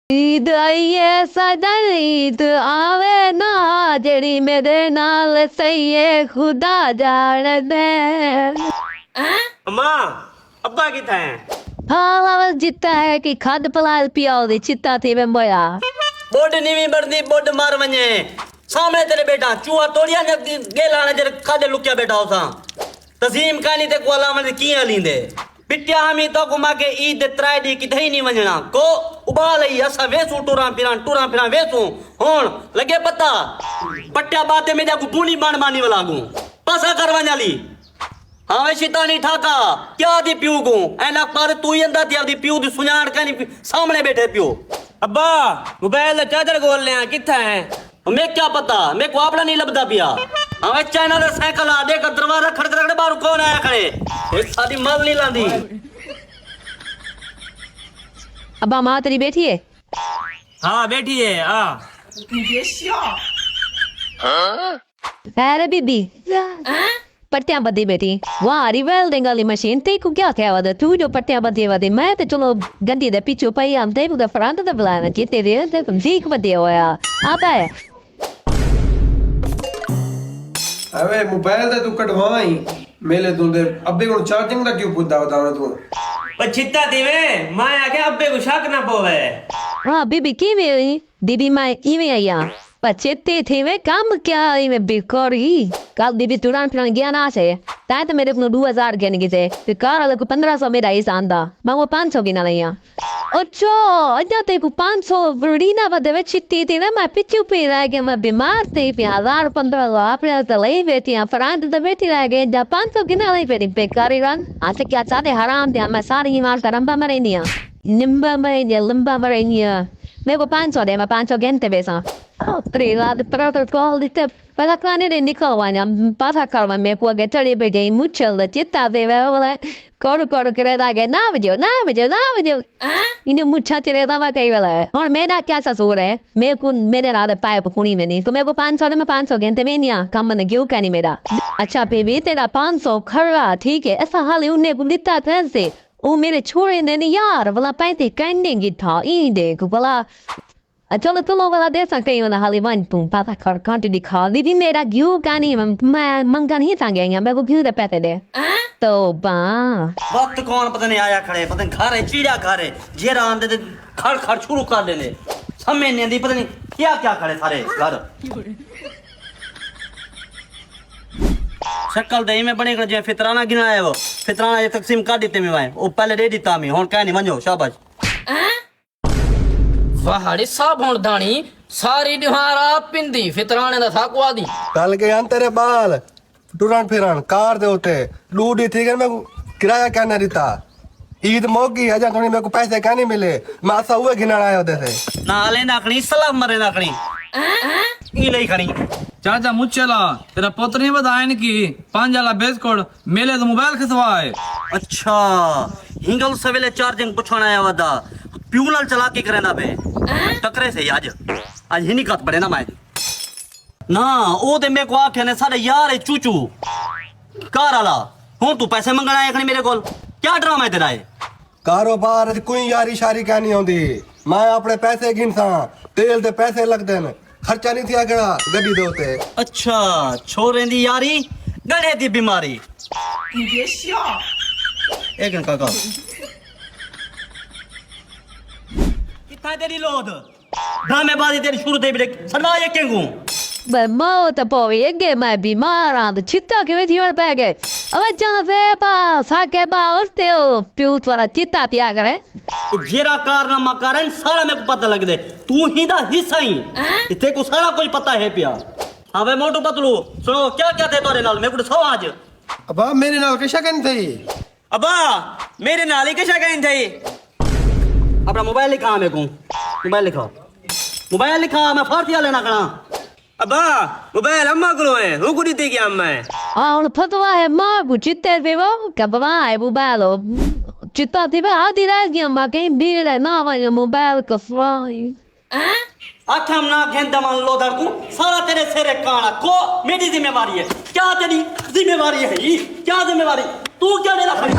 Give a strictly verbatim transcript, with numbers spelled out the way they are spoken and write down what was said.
عید آئی ہے ساجن، عید آوے نا، جیڑھی میڈے نال سہی ہے خدا جاندے۔ اماں، ابا کتھا ہے؟ ہاں، بس جتا ہے کہ کھڈ پلال پیا ہوندے، چتا تھی میں مویا۔ بڈ نیویں بڑدی بڈ مر ونجے۔ سامنے تیرے بیٹا چوہا توڑیا نے گیل آنے جڑے کھڈ لکیا بیٹھا ہوساں۔ تزیم کائنی تے کو الاوݨ دی کیاں لیندے۔ پٹیا ہمی تہاکوں ماکے عید دے ترائے ݙینہہ کتھے ہی نی ونڄݨا۔ کو ابال ہئی، اساں ویسوں ٹراں پھراں، ٹراں پھراں ویسوں۔ ہݨ لڳے پتہ؟ پٹیا ٻادے میݙے اڳوں بونی بݨ ٻانی ولا اڳوں۔ پاسا کر ونڄ آلی۔ ہاں وے شیطانی ٹھاکا، کیا آہدی پیو کوں؟ ایں لکھ پار توں ہی اندھا تھی، آہدی پیو دی سنڄاݨ کائنی، سامݨے ٻیٹھے پیو۔ ابا! موبائل دا چارجر ڳول لیاں، کتھاں ہے؟ میک کیا پتہ، میکوں آپݨا نی لبھدا پیا۔ ہاں وے چائنا دا سائیکل آ، ݙیکھ دروازہ کھڑکدے کھڑکدے ٻاہروں کون آیا کھڑے۔ کوئی ساݙی مل نی لاندی۔ ابا ماں تیݙی ٻیٹھی ہے؟ ہاں ٻیٹھی ہے، آ۔ خیر ہے بی بی؟ پٹیاں ٻدھی ٻیٹھی۔ واہ ہری ویلڈنگ آلی مشین، تیکوں کیا تھیا ودے؟ توں جو پٹیاں ٻدھی ودے، میں تے چلو گݙی دے پچھوں پئی ہم، تیکوں تے فرنٹ تے بلایا نا، جتے دے تے ویک ودے ہویا۔ آ پئے۔ اوے موبائل تے توں کڈھواں ہی، میلے توں تے ابے کوں چارجنگ دا کیوں پچھدا وداویں توں؟ او چھتا تھیویں، میں آکھیا ابے کوں شک نہ پووے۔ ہاں بی بی کیویں ہوئی؟ بی بی میں ایویں آئی ہاں۔ پر چتے تھیویں کم کیا ایویں بے کاری؟ کل بی بی ٹرݨ پھرݨ ڳیا نا سے، تیں تے میݙے کنوں ݙو ہزار گھن ڳھدے، تے کار آلے کوں پندرہ سو میݙا حصہ آندا، میں او پنج سو گھن آئی ہاں۔ اچھا، اڄاں تیکوں پنج سو وڑی نہ ودے وے چھتی تے وے، میں پچھوں پئی رہ ڳیاں، میں بیمار تھئی پیاں، ہزار پندرہ سو اپݨے واسطے لئی ٻیٹھی ہاں، فرائض تے ٻیٹھی رہ ڳئی، جا پنج سو گھن آئی پئی بے کاری رن۔ اساں کیا سارے حرام دے، میں ساری ایمان دا رمبا مریندی ہاں، نمبا مریندی ہاں، لمبا مریندی ہاں۔ میکوں پنج سو ݙے، میں پنج سو گھن تے ویساں۔ او تیری رات پروٹوکول دی تے پہلا کانے دے نکل ونڄاں، پاسا کر ونڄ، میکوں اڳے چڑھی پئی ڳئی، مچھل دا چتا تے وے، بولے، کوڑ کوڑ کرے دا ڳئے، نہ وڄو، نہ وڄو، نہ وڄو۔ ایندے مچھاں چرے دا وا کئی ویلا ہے۔ ہݨ میݙا کیا قصور ہے؟ میکوں میݙے نال پائپ کھوݨی ویندی۔ تو میکوں پنج سو ݙے، میں پنج سو گھن تے ویندی ہاں، کم نہ کیوں کائنی میݙا۔ اچھا بی بی، تیݙا پنج سو کھڑا، ٹھیک ہے، اساں حالی انہیں کوں ݙتا پیسے۔ او میݙے چھوڑے نے نی یار، ولا پینتی کائنی گھدا، ایندے کوں ولا۔ چلو، چلو، ولا ݙیساں کہیں ولا حالی ونڄ توں، پاسا کر، کانٹی ݙکھا۔ بی بی میݙا گھیو کائنی، میں، میں منگݨ ہی تاں ڳئی ہاں، میکوں گھیو دے پیسے ݙے۔ توبہ۔ وقت کون پتہ نہیں آیا کھڑے، پتہ نہیں گھر ہے، چیڑا گھر ہے، جیرا آندے تے کھڑ کھڑ شروع کر ݙیندے۔ سمجھ نہیں آندی، پتہ نہیں کیا کیا کھڑے سارے گھر۔ شکل تے ایویں بݨی کھڑے جیویں فطرانہ گھن آئے ہو، فطرانہ اے تقسیم کر ݙتے میں وائیں، او پہلے ݙے ݙتا میں، ہݨ کائنی، ونڄو، شاباش۔ واہڑی صاحب ہݨ داݨی ساری ݙیہاڑ آپ پیندی، فطراݨے دا ساکوں آہدی۔ ڳل ڳئے ہن تیݙے ٻال ٹرݨ پھرݨ کار دے اتے، ݙو ݙینہہ تھی ڳئے میکوں کرایہ کائنی ݙتا۔ عید مک ڳئی، اڄاں توڑیں میکوں پیسے کائنی ملے، میں اساں اوہے گھنݨ آئے ہوندے سے۔ نال ایں نہ آکھݨی، سلام مرے نہ آکھݨی۔ ایں لئی کھڑی۔ چاچا مچھل آ، تیݙا پتر نی ودھا اینکی، پنج آلا بسکٹ، میلے توں موبائل کھسوا آئے۔ اچھا، ہنگل سویلے چارجنگ پچھݨ آیا ودا، پیو نال چالاکی کریندا پئے۔ ٹکرے سے اڄ، اڄ ہنی کت پڑے نا میں۔ نہ، او تے میکوں آکھے نے ساݙا یار ہے چوچو، کار آلا۔ ہݨ توں پیسے منگݨ آئے کھڑی میݙے کول، کیا ڈرامہ ہے تیݙا اے؟ کاروبار اچ کوئی یاری شاری کائنی ہوندی۔ میں اپݨے پیسے گھنساں، تیل دے پیسے لڳدن، خرچہ نی تھیا کھڑا گݙی دے اتے۔ اچھا، چھوریں دی یاری، ڳڑھے دی بیماری۔ اے گھن کاکا۔ کتھاں تیݙی لودھ؟ ڈرامے بازی تیݙی شروع تھئی بیٹھے، سݙا یکیں کوں۔ بے موت پوی اڳے میں بیمار ہاں تے چھتا کیویں تھیوݨ پئے ڳئے۔ اوے جاں زیبا، ساکے با ارتے ہو، پیو تہاݙا چتا پیا کرے۔ تے جیڑھا کارنامہ کرن، سارا میکوں پتہ لڳدے۔ توں ہیندا حصہ ہیں۔ تے تیکوں سارا کجھ پتہ ہے پیا۔ ہاں وے موٹو پتلو، سݨو، کیا کیا تھئے تہاݙے نال؟ میکوں ݙساؤ اڄ۔ ابا، میݙے نال کجھ شے کائنی تھئی۔ ابا، میݙے نال ہی کجھ شے کائنی تھئی۔ اپݨا موبائل ݙکھا میکوں۔ موبائل ݙکھا۔ موبائل ݙکھا، میں فارسی آلے نال کھڑاں۔ ابا، موبائل اماں کولوں ہے، اوکوں ݙتی ڳیا اماں ہے۔ آ ہݨ فتویٰ ہے، ماں کوں چتے پیو، کہ بوا ہے موبائل ہو۔ چتا تھی پئے، آہدی رہ ڳئی اماں، کہیں بھیڑ ہے، نہ ونڄ موبائل کسوائی۔ اکھاں نہ گھن دماں لودھڑ کوں، سارا تیݙے سر ہے کاݨا، کو میݙی ذمہ واری ہے؟ کیا تیݙی ذمہ واری ہے؟ کیا ذمہ واری؟ توں کیا میݙا کھڑی؟